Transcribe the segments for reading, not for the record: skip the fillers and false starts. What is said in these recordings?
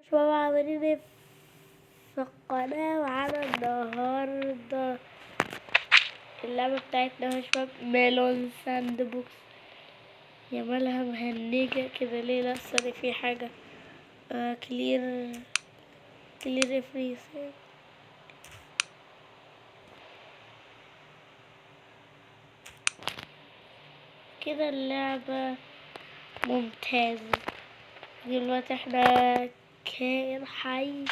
شباب عاملين ايه في القناة؟ معانا النهاردة اللعبة بتاعتنا يا شباب Melon Sandbox. يا مالها مهنجة كده ليه؟ لا sorry، في حاجة. Clear clear freeze. كده اللعبة ممتازة. دلوقتي احنا كائن حي،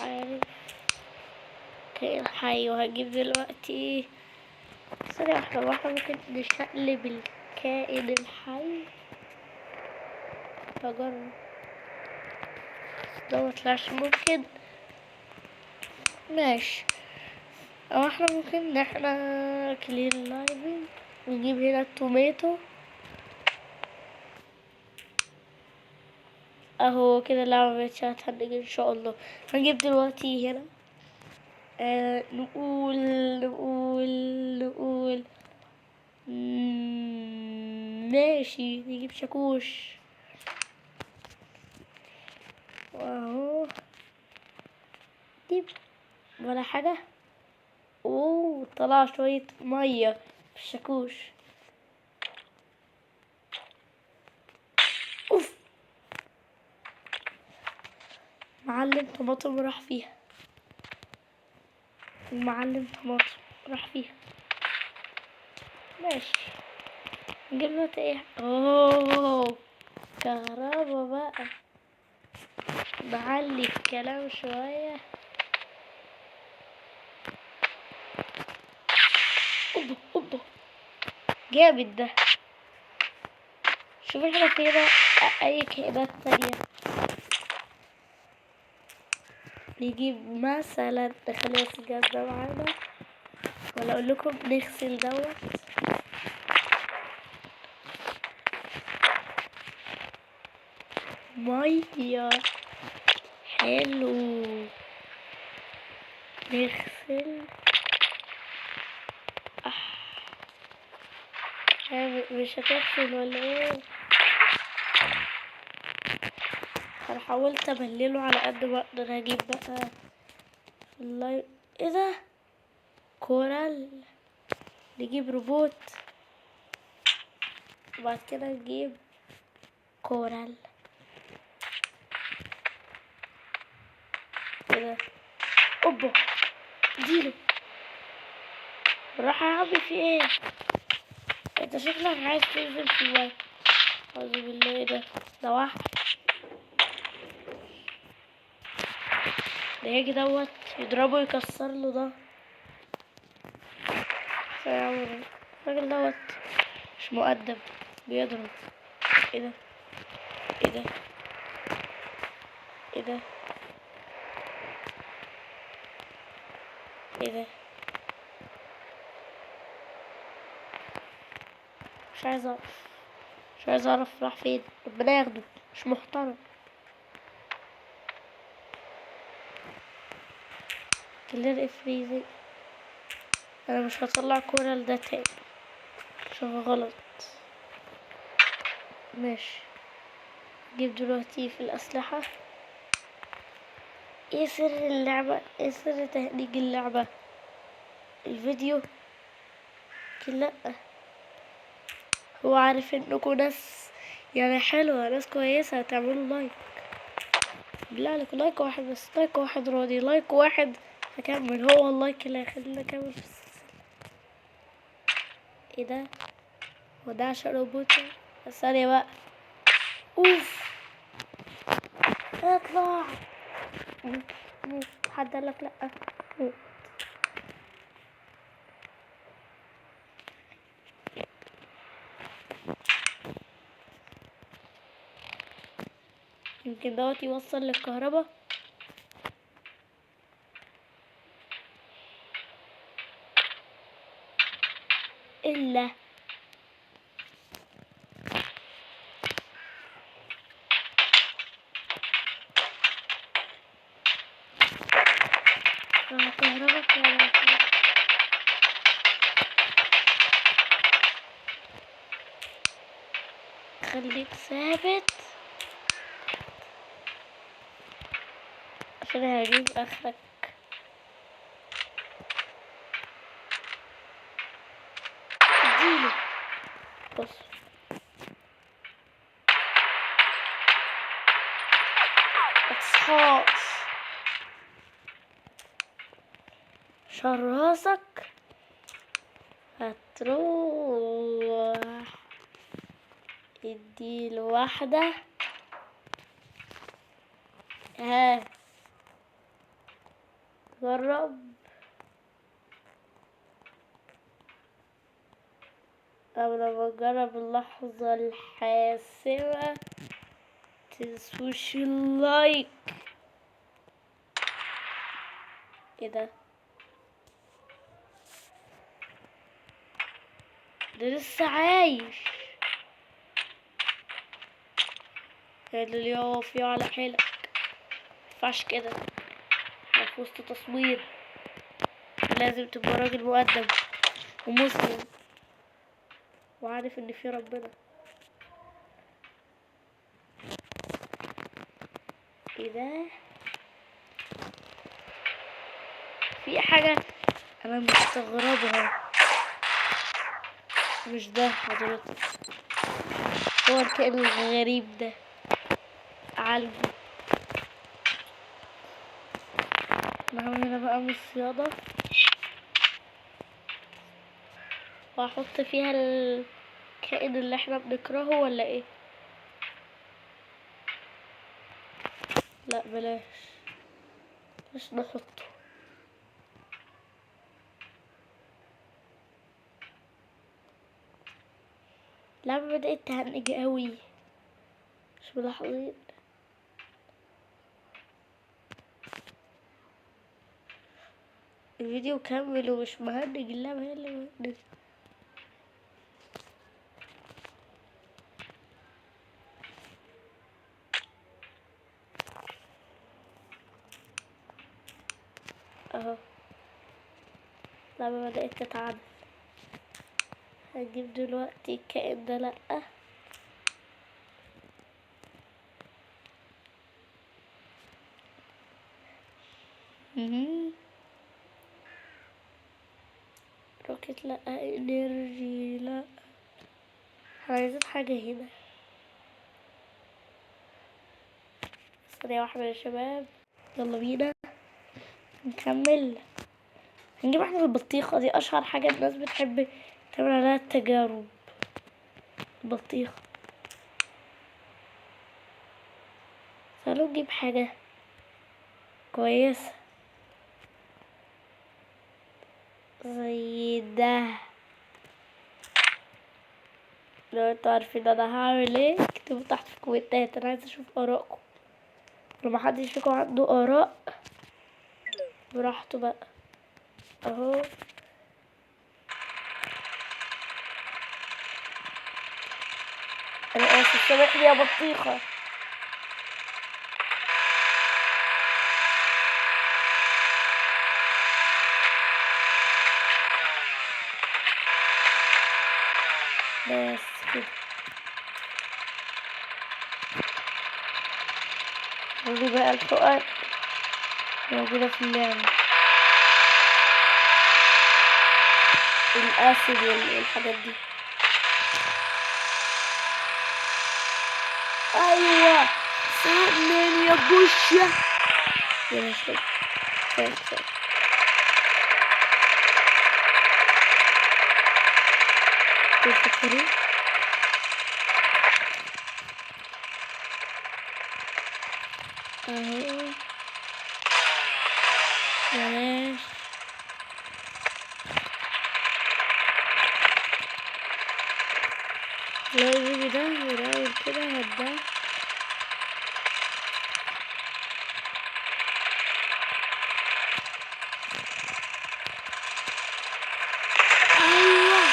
عارف كائن حي، وهجيب دلوقتي ثانية واحدة. واحنا ممكن نشقلب الكائن الحي. هجرب ده مطلعش ممكن، ماشي. او احنا ممكن ان احنا clear living ونجيب هنا ال tomato اهو كده. اللعبة مبقتش هتهنج ان شاء الله. هنجيب دلوقتي هنا نقول نقول نقول ماشي، نجيب شاكوش واهو دي ولا حاجة. اوه طلع شوية مية في الشاكوش. اوف معلم طماطم راح فيها، المعلم طماطم راح فيها. ماشي نجيب له ايه؟ اوه كهربا بقى، نعلي الكلام شوية. اوبا اوبا جامد ده. شوف احنا فينا اي كائنات تانية. نجيب مثلا، نخلي بس الجهاز ده معانا، ولا اقول لكم نغسل دوت. ميه حلو، نغسل. مش هتغسل ولا ايه؟ انا حاولت ابلله على قد ما اقدر. هجيب بقى اللايف. ايه ده؟ coral. نجيب روبوت وبعد كده نجيب coral. ايه ده؟ اوبا اديله. راح يا عمي في ايه؟ انت شكلك عايز تنزل في الميه. اعوذ بالله. ايه ده؟ ده واحد ده يجي دوت يضربه يكسر له ده. الراجل دوت مش مؤدب، بيضرب. ايه ده؟ ايه ده؟ ايه ده؟ ايه ده؟ مش عايز اعرف، مش عايز اعرف راح فين. ربنا ياخده، مش محترم. clear freezing. انا مش هطلع coral ده تاني عشان غلط. ماشي نجيب دلوقتي في الاسلحة. ايه سر اللعبة؟ ايه سر تهنيج اللعبة؟ الفيديو لا هو عارف انكم ناس حلوة، ناس كويسة، هتعملوا like. بالله عليكم like واحد بس، like واحد راضي، like واحد هكمل. هو ال like اللي هيخليني اكمل في السلسلة. ايه ده؟ هو ده عشان روبوت؟ ثانية بقى. اوف اطلع. موت. حد قال لك لا؟ موت. يمكن دوت يوصل للكهرباء. إلا كهرباء. خليك ثابت. عشان هجيب اخرك. اديله. بص متصحاش، عشان راسك هتروح. اديله واحدة. ها جرب. قبل ما تجرب اللحظة الحاسمة تنسوش ال like. ايه ده؟ ده لسه عايش. اللي يقف على حيلك، مينفعش كده، احنا في وسط تصوير، لازم تبقى راجل مؤدب ومسلم وعارف ان في ربنا. ايه ده؟ في حاجة انا مستغربها، مش ده حضرتك، هو الكائن الغريب ده. عالجه. نعمل هنا بقى من الصيادة واحط فيها الكائن اللي احنا بنكرهه ولا ايه؟ لا بلاش، مش نحطه. اللعبة بدأت تهنج قوي، مش ملاحظين؟ الفيديو كمل ومش مهنج، اللعبة هي اللي مهنجة. اهو اللعبة بدأت تتعدل. هنجيب دلوقتي الكائن ده. لأ rocket، لأ energy، لأ. احنا عايزين حاجة هنا. ثانية واحدة يا شباب، يلا بينا نكمل. هنجيب احنا البطيخة دي، اشهر حاجة الناس بتحب تعمل عليها التجارب، البطيخة. تعالوا نجيب حاجة كويسة زي ده. لو انتوا عارفين انا هعمل ايه اكتبوا تحت في الكومنتات، انا عايزه اشوف ارائكم. لو محدش فيكم عنده اراء براحته بقى. اهو انا اسف، سامحني يا بطيخه. بس كده ودي بقى الحقن موجودة في اللعبة، الأسيد والحاجات دي. أيوة سامن يا بوشة. يا شباب تفكروا اهو، بلاش. لو البيبي ده ونعمل كده هدا. ايوه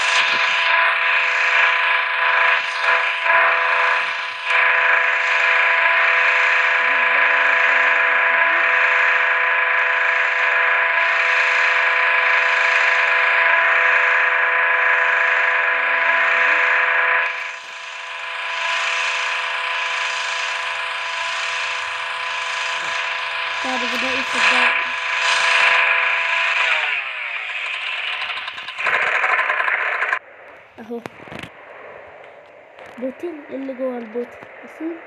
بتاعنا بدأ يصدق. اهو bottle، اللي جوه ال bottle اصيل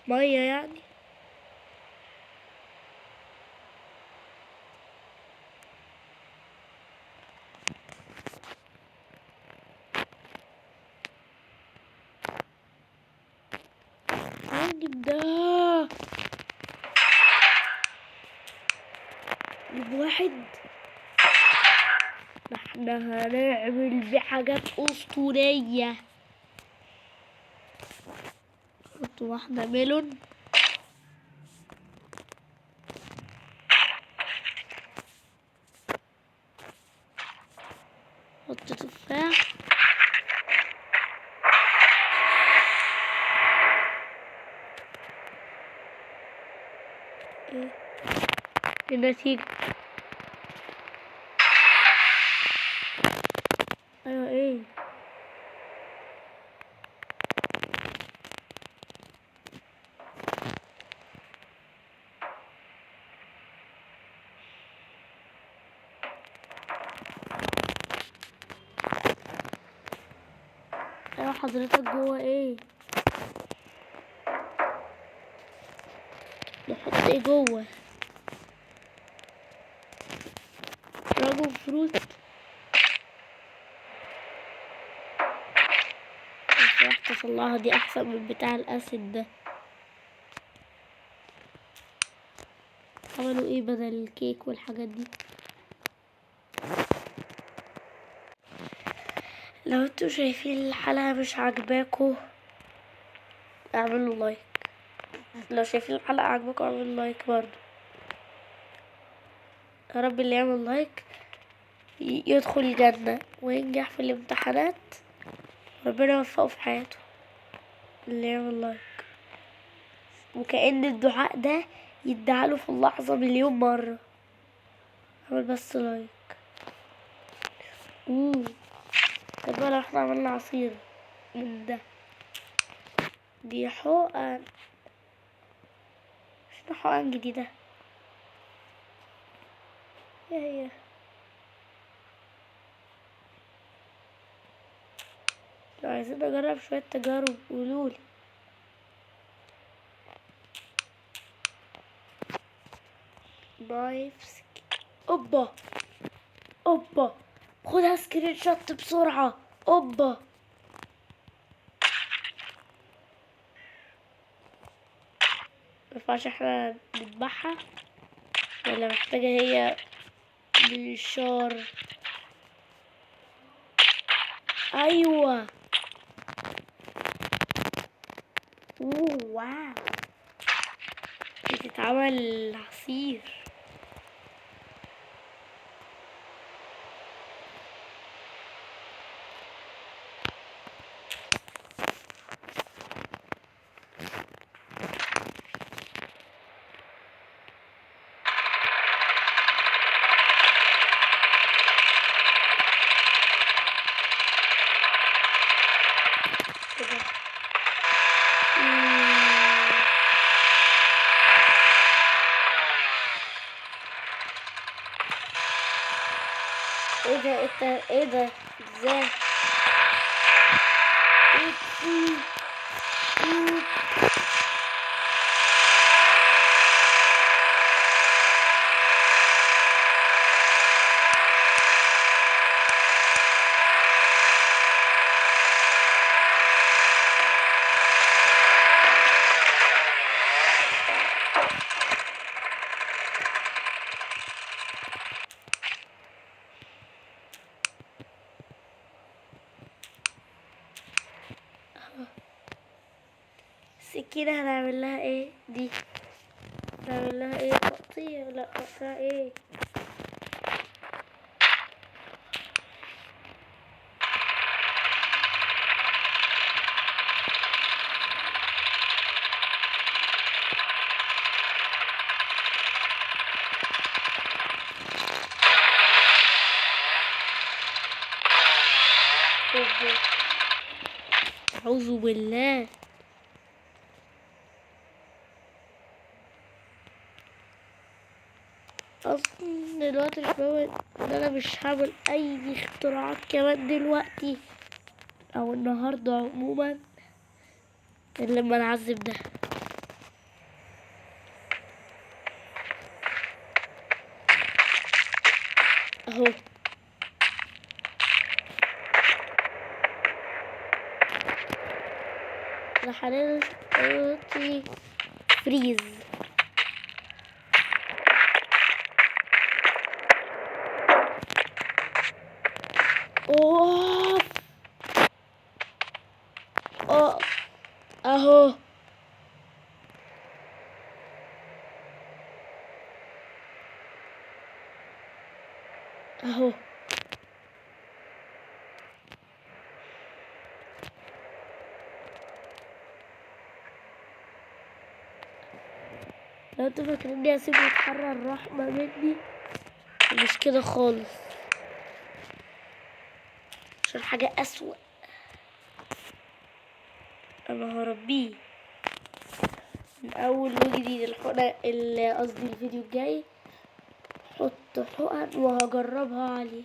مية يعني. نجيب ده، نجيب واحد. احنا هنعمل بحاجات اسطورية. نحط واحدة ميلون. حط تفاح. ايه النتيجة؟ ايوه ايه؟ ايوه حضرتك جوه ايه؟ نحط ايه جوه؟ dragon fruit. رحت اطلعها، دي احسن من بتاع ال acid ده. عملوا ايه بدل الكيك والحاجات دي؟ لو انتوا شايفين الحلقة مش عاجباكوا اعملوا like، لو شايفين الحلقة عاجباكوا اعملوا like برضو. يا رب اللي يعمل like يدخل الجنة وينجح في الامتحانات، ربنا يوفقه في حياته اللي يعمل like. وكأن الدعاء ده يدعى له في اللحظة مليون مرة. اعمل بس like. طب لو احنا عملنا عصير من ده، دي حقن، مش حقن جديدة. ايه هي؟ لو عايزين نجرب شوية تجارب قولولي. knife. اوبا اوبا، خدها screenshot بسرعة. اوبا مينفعش احنا نذبحها ولا محتاجة هي منشار؟ ايوه. اوه wow، بتتعمل عصير. كده. ايه ده؟ ايه ده؟ ازاي؟ السكينة هنعمل لها ايه دي؟ هنعمل لها ايه؟ تقطيع؟ لا تقطيع ايه؟ أعوذ بالله. اظن دلوقتي يا شباب ان انا مش هعمل اي اختراعات كمان دلوقتي او النهارده عموما، الا لما نعذب ده. اهو انا حاليا دلوقتي freeze. اوه اه اهو اهو. لو انتوا فاكريني هسيبه يتحرر رحمة مني، مش كده خالص، عشان حاجة أسوأ. أنا هربيه من أول وجديد. الحقنة اللي قصدي الفيديو الجاي حط حقن وهجربها عليه.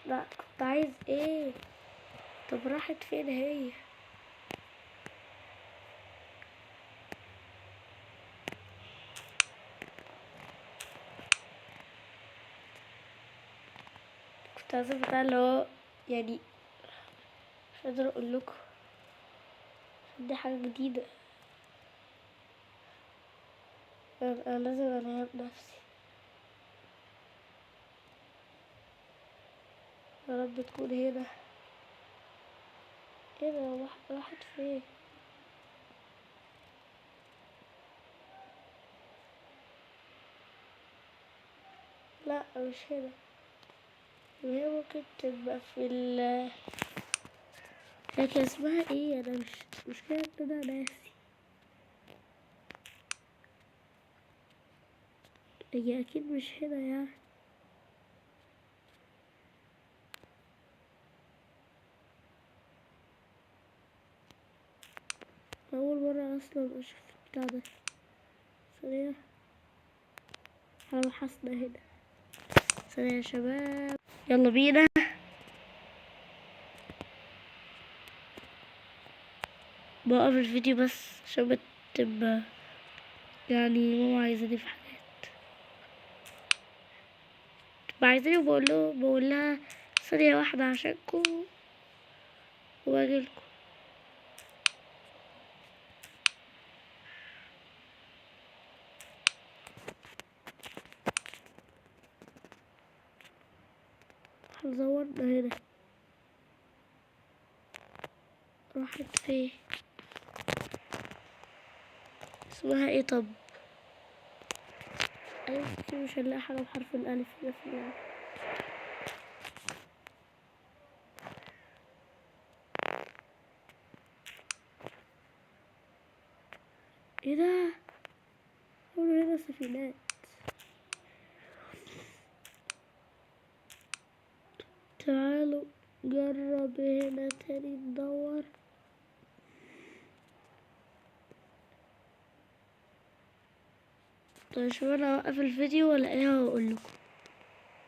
لا كنت عايز ايه؟ طب راحت فين هي؟ كنت عايزة بتاع اللي هو يعني مش قادرة اقول لكم، دي حاجة جديدة. انا لازم انام نفسي. يا رب تكون هنا. ايه ده؟ راحت فين؟ لا مش هنا. وهي ممكن تبقى في ال لكن اسمها ايه؟ انا مش كده انا ناسي. هي اكيد مش هنا يعني. أول مرة أصلا أشوف البتاع ده. ثانية، أنا بحثنا هنا. ثانية يا شباب، يلا بينا. بوقف الفيديو بس عشان بتبقى يعني ماما عايزاني في حاجات، تبقى عايزاني وبقول بقول لها ثانية واحدة عشانكم وأجيلكم. زورنا هنا. راحت فين؟ اسمها ايه؟ طب انا مش هنلاقي حاجة بحرف الالف هنا في اللعبة. ايه ده؟ هنا سفينات. تعالوا جرب هنا تاني ندور. طيب شوف انا اوقف الفيديو والاقيها واقول لكم.